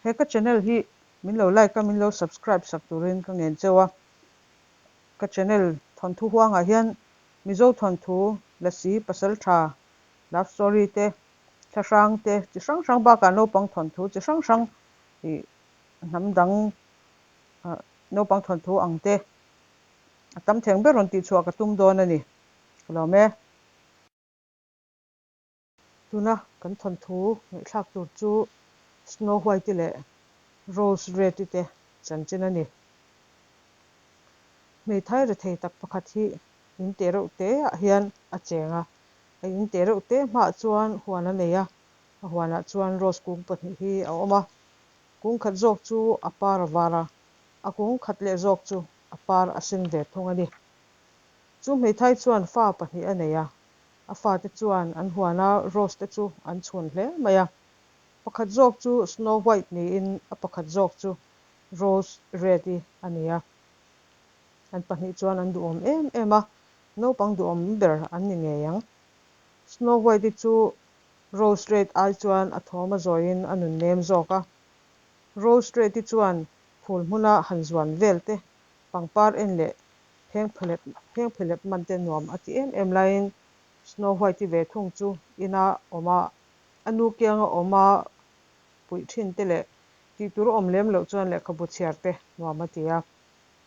He ka channel hi min lo like a, min lo subscribe sak turin ka ngen cheu a. Ka channel thawnthu huangah hian Mizo thawnthu, Lasi, Pasaltha, Love story te, thlahrang te chi hrang hrang bakah naupang thawnthu chi hrang hrang ih hnam dang naupang thawnthu ang te a tam theng ber rawn tihchhuah ka tum dawn a ni. Ka lawm e. Tuna kan thawnthu ngaihthlak tur chu Snow White-i leh Rose Red-i te chanchin a ni. Hmeithai rethei tak pakhat hi in teh reuh te ah hian a cheng a, a in teh reuh te hmaah chuan huan a nei a, a huanah chuan rose kung pahnih hi a awm a, kung khat zawk chu a par a var a, a kung khat leh zawk chu a par a sen ve thung a ni. Chu hmeithai chuan fa pahnih a nei a, A fate chuan an huana rose te chu an chhun hle mai a. Pakhat zawk chu Snow White niin a pakhat zawk chu Rose Red-i a ni a. An pahnih chuan an duhawm em em a, naupang duhawm ber an ni ngei ang. Snow White-i chu Rose Red ai chuan a thawm a zawiin a nun nem zawk a. Rose Red-i chuan phul hmuna han zuan vel te, pangpar en leh Phengphelep man te nuam a ti em em laiin Snow White-i ve thung chu ina awm a, a nu kianga awm a puih thin te leh tih tur awm lem loh chuan lehkhabu chhiar te nuam a ti a.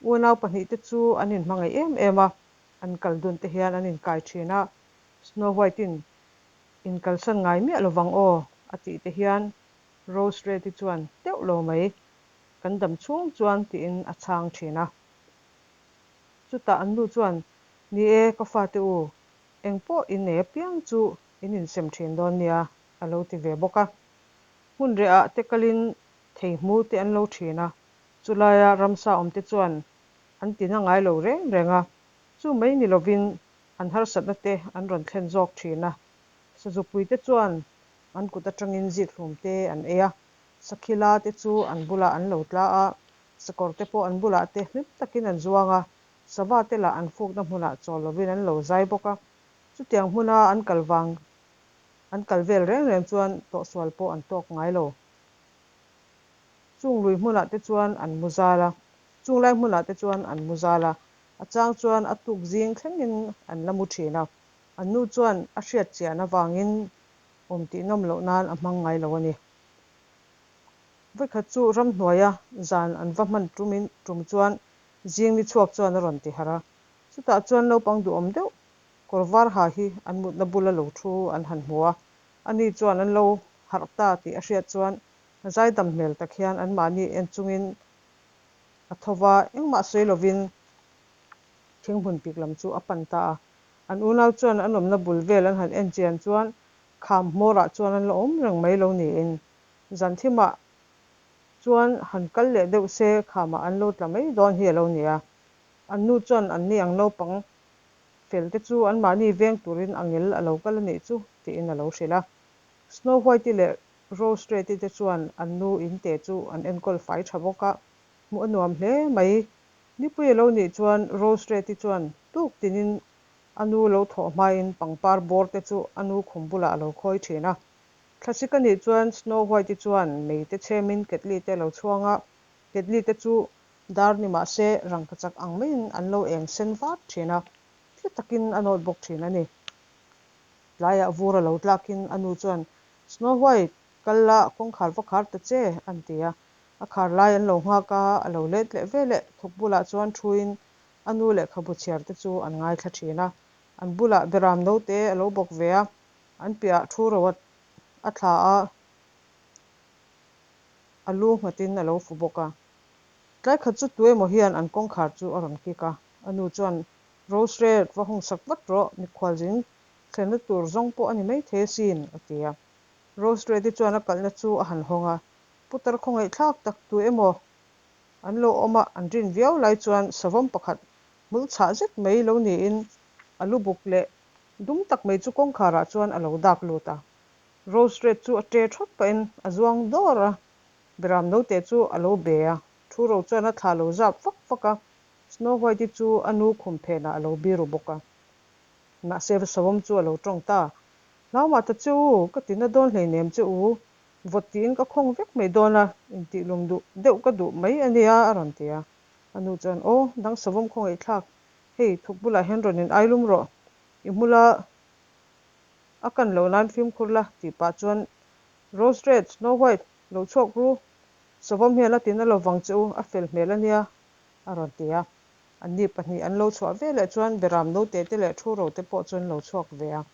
Unau pahnih te chu an inhmangaih em em a, an kal dun te hian an inkai thin a, Snow White-in inkalsan ngai miah lovang aw a tih te hian Rose Red-i chuan teuh lo mai, kan dam chhung chuan tiin a chhang thin a. Chutah an nu chuan, Ni e, ka fate u, eng pawh in nei apiang chu in insem thin dawn nia, a lo ti ve bawk a. Hmun rehah te kalin thei hmu te an lo thin a, chulaia ramsa awmte chuan an tina ngai lo reng reng a, chu mai ni lovin an harsatna te an rawn thlen zawk thin a. Sazupuite chuan an kut atangin zikhlum te an ei a, sakhila te chu an bulah an lo tla a, Sakawr te pawh an bulah te hlim takin an zuang a, sava te lah an fukna hmunah chawl lovin an lo zai bawk a. Chutiang hmuna an kal vang an kal vel reng reng chuan tawhsual pawh an tawk ngai lo. Chung lui hmunah te chuan an mu zal a, chung lai hmunah te chuan an mu zal a, a chang chuan a tuk zing thlengin an la mu thin a. An nu chuan a hriat chian avangin awm tihnawm loh nan a hmang ngai lo a ni. Vawikhat chu ramhnuaia zan an va hman tumin tum chuan zing ni chhuak chuan a rawn ti harh a. Chutah chuan naupang duhawm deuh kawr var ha hi an mutna bula lo thu an han hmu a. Ani chuan an lo harh ta tih a hriat chuan zaidam hmel tak hian anmahni en chungin a tho va, engmah sawi lovin thinghmun pik lam chu a pan ta a. An unau chuan an awmna bul vel an han en chian chuan kham hmawrah chuan an la awm reng mai lo niin Zan thimah chuan han kal leh deuh se khamah an lo tla mai dawn hi a lo ni a. An nu chuan an ni ang naupang fel te chu anmahni veng turin a ngel a lo kal a nih chu tiin a lo hrilh a. Snow White-i leh Rose Red-i te chuan an nu in te chu an enkawl fai tha bawk a, hmuh a nuam hle mai. Nipui a lo nih chuan Rose Red-i chuan tuk tinin a nu lo thawh hmain pangpar bawr te chu a nu khum bulah a lo khawi thin a. Thlasik a nih chuan Snow White-i chuan mei te chhemin ketli te a lo chhuang a, ketli te chu dar ni mah se rangkachak ang maiin an lo eng sen vak thin a, tle takin a nawt bawk thin a ni. Tlaiah vur a lo tlakin a nu chuan, Snow White, kal la, kawngkhar va khar ta che, an ti a. A khar lai an lo nghak a, a lo let leh ve leh thawk bulah chuan thuin a nu lehkhabu chhiar te chu an ngaithla thin a. An bulah beram note a lo bawk ve a, An piahah thu ro a thla a, a lu nghatin a lo fu bawk a. Tlai khat chu tu emaw hian an kawngkhar chu a rawn kik a, a nu chuan, Rose Red, va hung sak vat rawh, mikhual zing thlenna tur zawng pawh a ni maithei asin, a ti a. Rose Red-i chuan a kalhna chu a han hawng a, putar khawngaihthlak tak tu emaw an lo awm a, an rin viau lai chuan savawm pakhat hmul chhah zet mai lo niin a lu buk leh Dum tak mai chu kawngkharah chuan a lo dak lut a. Rose Red chu a ṭe ṭhawt pahin a zuang dawr a, Beram note chu a lo be a, thu ro chuan a thla lo zap vak vak a, Snow White-i chu a nu khum phenah a lo biru bawk a. Mahse Savawm chu a lo ṭawng ta, Hlau mah ta che u, ka tina dawn hleinem che u, Vawt tiin ka khawng vek mai dawn a, intihlum duh deuh ka duh mai a nia, a rawn ti a. A nu chuan, Aw, dang savawm khawngaihthlak, hei thuk bulah hian rawn in ailum rawh, i hmula a kan loh nan fimkhur la, tih pah chuan Rose Red, Snow White, lo chhuak ru, savawm hian a tina lo vang che u, a fel hmel a nia, a rawn ti a. Anni pahnih an lo chhuah veleh chuan beram note te leh thu ro te pawh chu an lo chhuak ve a.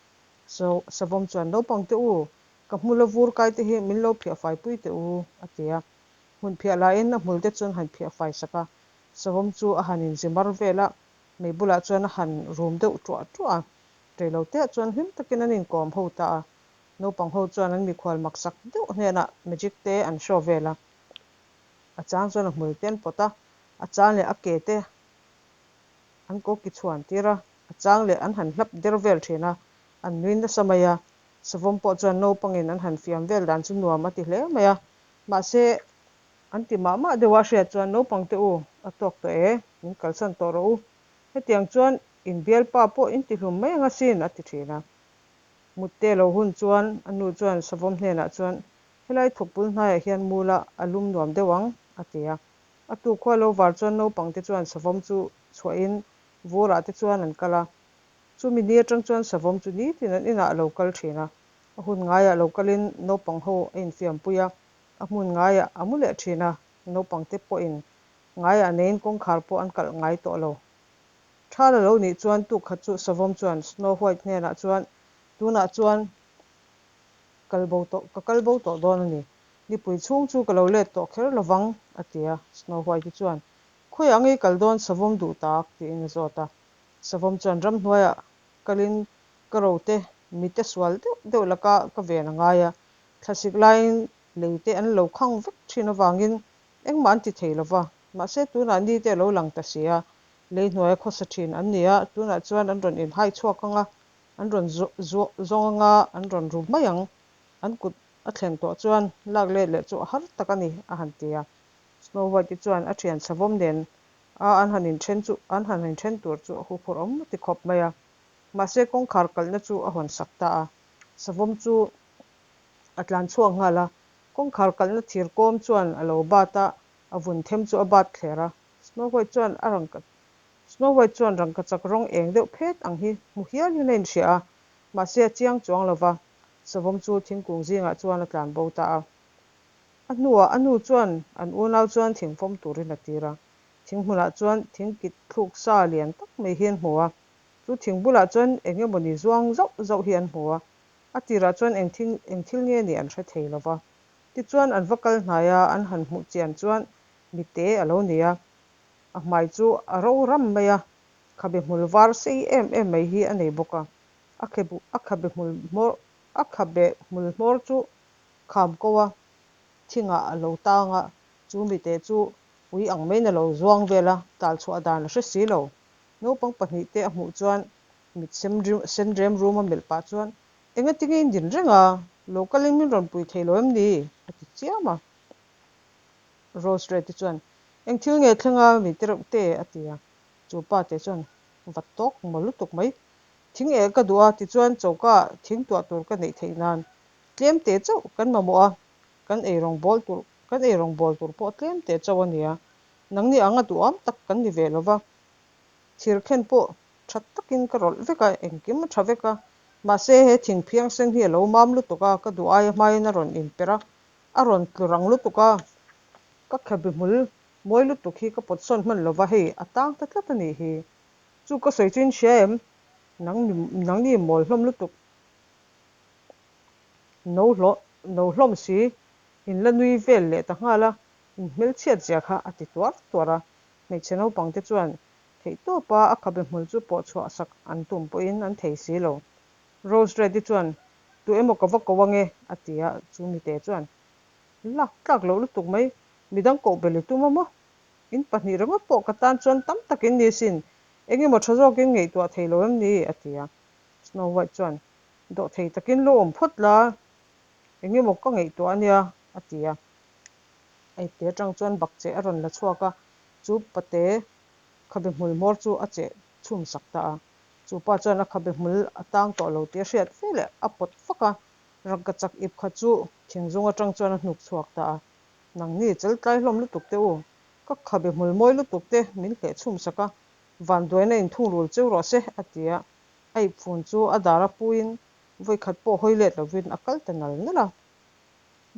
Savawm chuan, Naupang te u, ka hmula vur kai te hi min lo phiah fai pui teh u, a ti a. Hmun phiah lahin a hmul te chuan han phiah fai sak a. Savawm chu a han inzi mar vel a, mei bulah chuan a han rum deuh tuah tuah a. Reilo teah chuan hlim takin an inkawm ho ta a. Naupang ho chuan an mikhual maksak deuh hnenah magic te an show vel a. A chang chuan a hmul te an pawt a, a chang leh a ke te an ko ki chhuan tir a, a chang leh an han hlap der vel thin a, an nui nasa mai a. Savawm pawh chuan naupangin an han fiam vel dan chu nuam a ti hle mai a, mahse an ti mah mah deuh a hriat chuan naupang te u a tawk tawh e, min kalsan tawh rawh u, hetiang chuan in bialpa pawh in ti hlum mai ang asin a ti thin a. Mutte lo hun chuan a nu chuan Savawm hnenah chuan Helai thawkpul hnaiah hian mula a lum nuam deuh ang, a ti a. A tuk khua lo var chuan naupang te chuan savawm chu chhuahin vurah te chuan an kal a. Chumi ni atang chuan savawm chu nitin an inah a lo kal thin a. A hun ngaiah lo kalin naupang ho a infiampui a, a hmun ngaiah a mu leh thin a. Naupang te pawhin ngaiah neiin kawngkhar pawh an kalh ngai tawh lo. Tha la lo nih chuan tuk khat chu savawm chuan Snow White hnenah chuan, Tunah chuan kal bo tawh, ka kal bo tawh dawn a ni. Nipui chhung chu ka lo let tawh kher lo vang, a ti a. Snow White-i chuan, Khawiah ngei kal dawn savawm duh tak? tiin a zawt a. Savawm chuan ramhnuaiah kalin ka rote mite sual deuh deuh laka ka ven a ngai a, thlasik laiin lei te an lo khang vek thin avangin engmah an ti thei lo va. Mahse tunah ni te a lo lang ta si a, lei hnuaia khawsa thin an ni a, tunah chuan an rawn inhai chhuak ang a, An rawn zawng anga an rawn ru mai ang. An kut a thlen tawh chuan lak let leh chu a har tak a ni, a han ti a. Snow White-i chuan a thian savawm nen a an han inthen chu an han inthen tur chu a huphurh awm a ti khawp mai a. Mahse kawngkhar kalhna chu a hawn sak ta a. Savawm chu a tlan chhuak nghal a. Kawngkhar kalhna thir kawm chuan a lo bat a, a vun them chu a bat thler a. Snow White chuan a rawn Snow White chuan rangkachak rawng eng deuh phet ang hi hmu hialin a inhria a, mahse a chiang chuang lo va, savawm chu thingkung zingah chuan a tlan bo ta a. A hnuah a nu chuan an unau chuan thingfawm turin a tir a, thing hmunah chuan thing kit thluk sa lian tak mai hi an hmu a, chu thing bulah chuan eng emawni zuang zauh zauh hi an hmu a, a tirah chuan eng eng thil nge nih an hre thei lo va. Tichuan an va kal hnai a, an han hmuh chian chuan mite a lo ni a, A hmai chu a ro ram mai a, khabe hmul var sei em em mai hi a nei bawk a. A khebu a khabe hmul hmawr a khabe hmul hmawr chu kham ko a, thingah a lo tang a, chu mite chu ui ang maiin a lo zuang vel a, tal chhuah dan a hre si lo. Naupang pahnih te a hmuh chuan mit sem sen rem rum a melh pah chuan, Engatinge in din reng a, lo kalin min rawn pui thei lo em ni? a ti chiam a. Rose Red-i chuan, Eng thil nge thleng a, mi te reuh te? a ti a. Chu pa te chuan, Va tawk maw lutuk mai. Thing eh ka duh a, tichuan choka ah thing tuah tur ka neih theih nan tlem te chauh kan mamawh a, kan ei rawng bawl tur kan ei rawng bawl tur pawh tlem te chauh a nia. Nangni anga duham tak kan ni ve lo va. Thir khen pawh tha takin ka rawlh vek a, engkim a tha vek a. Mahse he thing phiangsen hi a lo mam lutuk a, ka duh aia hmain a rawn inperh a, A rawn tlu rang lutuk a, ka khabe hmul mawi lutuk hi ka pawt sawn hman lova hei a tang ta tlat a nih hi. Chu ka sawi chu in hria em? Nang nangni mawl hlawm lutuk no hlawh no hlawm si in la nui vel leh ta nghal a, in hmelchhiat zia kha a ti tuar tuar a. Hmeichhe naupang te chuan theihtawpa a khabe hmul chu pawh chhuah sak an tum pawhin an thei si lo. Rose Red-i chuan, Tu emaw ka va ko ange, a ti a, chu mite chuan, Lak tlak loh lutuk mai, midang koh bel i tum a maw? In pahnih ringawt pawh ka tan chuan tam tak in ni sin, eng emaw tha zawkin ngaihtuah thei lo em ni? a ti a. Snow White chuan, Dawh thei takin lo awm phawt la, eng emaw ka ngaihtuah a nia, a ti a. A ipte atang chuan bakcheh a rawn la chhuak a, chu pate khabe hmul hmawr chu a cheh chhum sak ta a. Chu pa chuan a khabe hmul a tang tawh lo tih a hriat fe leh a pawt fak a, rangkachak ip kha chu Thingzung atang chuan a hnuk chhuak ta a, Nangni chaltlai hlawm lutuk teh u, ka khabe hmul mawi lutuk te min hleh chhum sak a, vanduaina inthungrul cheu rawh se, a ti a. A ipfun chu a dar a puiin vawikhat pawh hawi let lovin a kal ta nal nal a.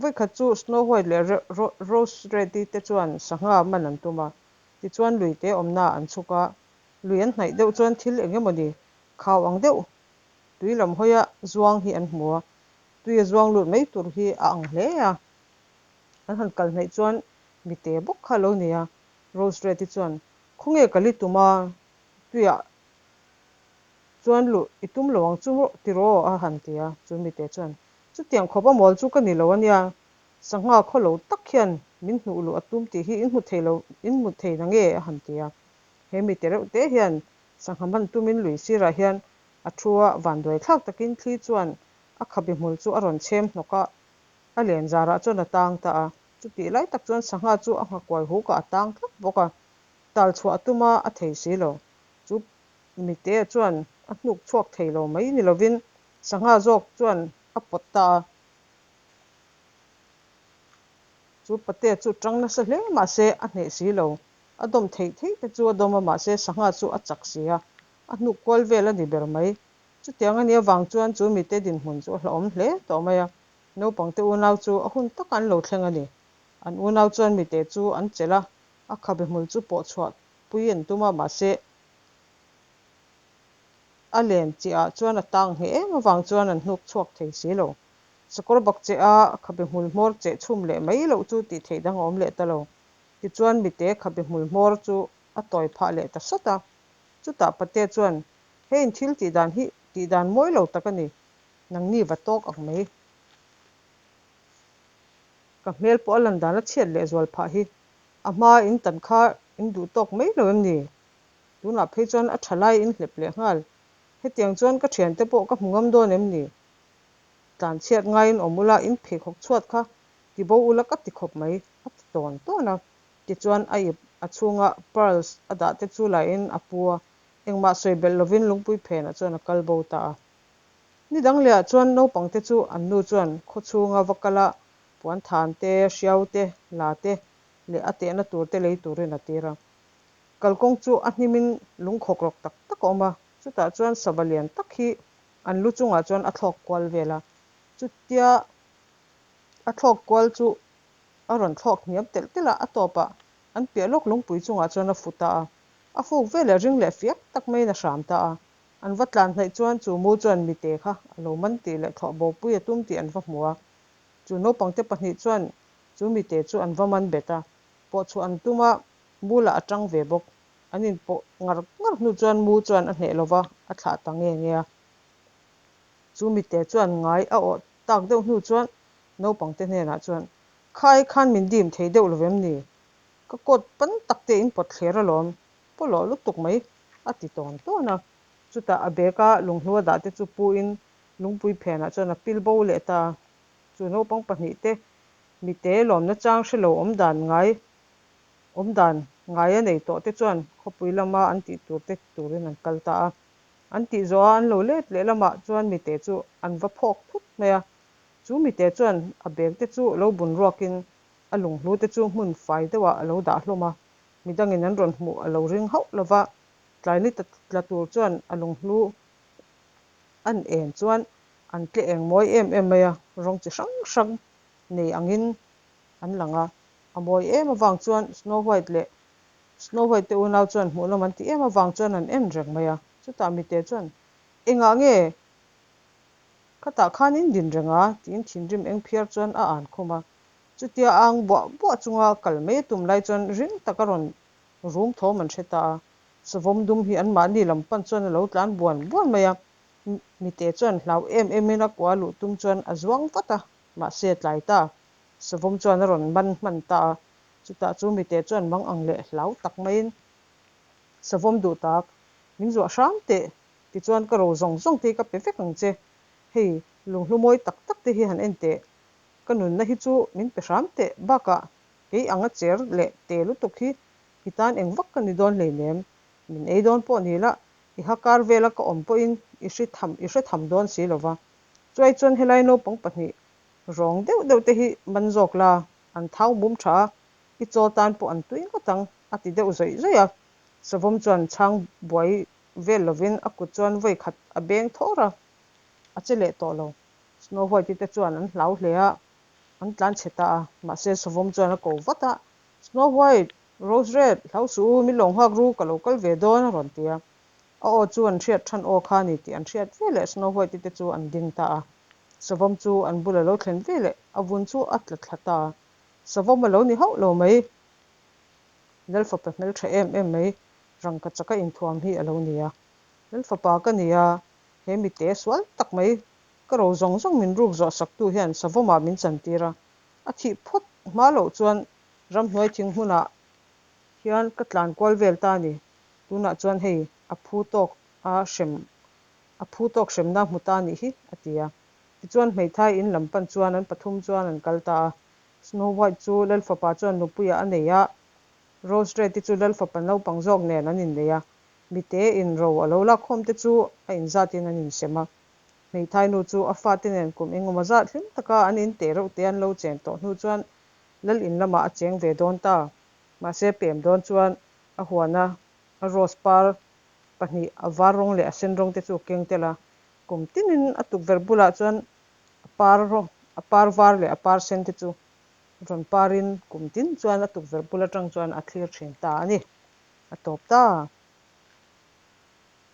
Vawikhat chu Snow White leh Rose Red-i te chuan sangha man an tum a, tichuan lui te awmna an chhuk a, lui an hnaih deuh chuan thil eng emawni khau ang deuh tui lam hawia zuang hi an hmu a, tuia zuang lut mai tur hi a ang hle a. An han kal hnaih chuan mite bawk kha a lo ni a, Rose Red-i chuan, Khawnge ka li tum a, tuiah chuan luh i tum lo ang chu tiraw? a han ti a, chu mite chuan, Chutiang khawp a mawl chu ka ni lo a nia, sangha khaw lo tak hian min hnuh luh a tum tih hi in hmu thei lo, in hmu thei na nge? a han ti a. He mite reuh te hian sangha man tumin lui sirah hian a thu a, vanduai thlak takin thli chuan a khabe hmul chu a rawn chhem hnawk a, a len zarah chuan a tang ta a. Chutih lai tak chuan sangha chu a nghakuai hukah a tang tlat bawk a, tal chhuah a tum a, a thei si lo. Chu mite chuan a hnuk chhuak thei lo mai ni lovin sangha zawk chuan a pawt ta a. Chu pate chu tang nasa hle mahse a hneh si lo. A dawm theih theih te chu a dawm a mahse sangha chu a chak si a, a hnuk kual vel a ni ber mai. Chutiang a nih avang chuan chu mite dinhmun chu a hlauhawm hle tawh mai a. Naupangte unau chu a hun taka an lo thleng a ni. An unau chuan mite chu an chelh a, a khabe hmul chu pawh chhuah pui an tum a mahse a len chiah ah chuan a tang ngheh em avang chuan an hnuk chhuak thei si lo. Sakawr bak che a khabe hmul hmawr cheh chhum leh mai loh chu tih theih dang a awm leh ta lo. Tichuan mite khabe hmul hmawr chu a tawi phah leh ta sat a. Chutah Patea chuan, Hei in thil tih dan hi tih dan mawi lo tak a ni, nangni va tawk ang mai. Ka hmel pawh a lan dan a chhiat leh zual phah hi a hma in tan kha in duh tawk mai lo em ni? Tunah phei chuan a tha lai in hlep leh nghal. Hetiang chuan ka thiante pawh ka hmu ngam dawn em ni? Tlan chhiat ngaiin awm ula in pheikhawk chhuat kha ti bo ula ka ti khawp mai, a ti tawn tawn a. Tichuan a ip a chhunga pearls a dah te chu lahin a pu a, engmah sawi belh lovin lungpui phenah chuan a kal bo ta a. Ni dang lehah chuan naupangte chu an nu chuan khaw chhunga va kala puan than te, hriau te, la te leh a tehna tur te lei turin a tir a. Kalkawng chu a hnimin lung khawkrawk tak tak a awm a, chutah chuan sava lian tak hi an lu chungah chuan a thlawk kual vel a. Chutia a thlawk kual chu a rawn thlawk hniam telh telh a, a tawpah an piah lawk lungpui chungah chuan a fu ta a. A fuk veleh ring leh fiak tak maiin a hram ta a. An va tlan hnaih chuan chu mu chuan mite kha a lo man tih leh thlawh bopui a tum tih an va hmu a. Chu naupangte pahnih chuan chu mite chu an va man bet a, pawh chhuah an tum a, Mulah a tang ve bawk. An inpawh ngar ngar hnu chuan mu chuan a hneh lova, a thlah ta nge nge a. Chu mite chuan ngai a awh tak deuh hnu chuan naupangte hnenah chuan, Khai khan min dim thei deuh lovem ni? Ka coat pan tak te in pawt thler alawm, pawlawh lutuk mai, a ti tawn tawn a. Chutah a bag a lunghlu a dah te chu pu in lungpui phenah chuan a pil bo leh ta a. Chu naupang pahnih te mite lawmna chang hre lo awm dan ngai awm dan ngai a nei tawh te chuan khawpui lama an tih tur te turin an kal ta a. An tih zawh a an lo let leh lamah chuan mite chu an va phawk thut mai a. Chu mite chuan a bag te chu lo bun ruakin a lunghlu te chu hmun fai deuhah a lo dah hlawm a. Midangin an rawn hmuh a lo ring hauh lova, tlai ni tla tur chuan a lunghlu an en chuan an tle eng mawi em em mai a, rawng chi hrang hrang nei angin an lang a. A mawi em avang chuan Snow White leh Snow White te unau chuan hmuhnawm an ti em avang chuan an en reng mai a. Chutah mite chuan, Engah nge khatah khan in din reng a? tiin thinrim eng phiar chuan a an khum a. Chutia a ang buah buah chunga kal mai a tum lai chuan ring taka rawn rum thawm an hre ta a. Savawm dum hi anmahni lam pan chuan a lo tlan buan buan mai a. Mite chuan hlau em emin a kua luh tum chuan a zuang vat a, mahse a tlai ta. Savawm chuan a rawn man hman ta a, chutah chu mite chuan mang ang leh hlau tak maiin Savawm duh tak, min zuah hram teh, tichuan ka ro zawng zawng te hi ka pe vek ang che, hei lunghlu mawi tak tak te hi han en teh, ka nunna hi chu min pe hram teh, bakah kei ang a cher leh te lutuk hi i tan eng vak ka ni dawn hleinem, min ei dawn pawh ni la, i ha kar vela ka awm pawhin i hri tham i hre tham dawn si lova, chuai chuan helai naupang pahnih. Rawng deuh deuh te hi man zawk la, an thau mum tha a, i chaw tan pawh an tui ngawt ang, a ti deuh zawih zawih a. Savawm chuan chhang buai vel lovin a kut chuan vawi khat a beng thawr a, a che leh tawh lo. Snow White-i te chuan an hlau hle a, an tlan chhe ta a. Mahse Savawm chuan a ko vat a, Snow White, Rose Red, hlau suh u, min lo nghak ru, ka lo kal ve dawn, a rawn ti a. A aw chu an hriat than aw kha a ni tih an hriat veleh Snow White-i te chu an ding ta a. Savawm chu an bul a lo thlen veleh a vun chu a tla thla ta a. Savawm a lo ni hauh lo mai. Lalfapa hmeltha em em mai, rangka chaka inthuam hi a lo ni a. Lalfapa ka ni a, he mite sual tak mai, ka ro zawng zawng min ruk zawh saktu hian Savawmah min chantir a. A thih phawt hma loh chuan ramhnuai thing hmunah hian ka tlan kual vel ta a ni. Tunah chuan hei a phu tawk a hrem a phu tawk hremna hmu ta a nih hi, a ti a. Tichuan hmeithai in lam pan chuan an pathum chuan an kal ta a. Snow White chu Lalfapa chuan nupuiah a nei a, Rose Red-i chu Lalfapa naupang zawk nen an innei a. Mite in ro a lo lakkhawm te chu a inzatin an insem a. Hmeithai nu chu a fate nen kum engemaw zat hlim taka an in teh reuh te an lo chen tawh hnu chuan Lal in lamah a cheng ve dawn ta. Mahse pem dawn chuan a huana a rose par pahnih a var rawng leh a sen rawng te chu a keng tel a. Kum tinin a tukverh bulah chuan a par a par var leh a par sen te chu rawn parin kum tin chuan a tukverh bul atang chuan a thlir thin ta a ni. A tawp ta.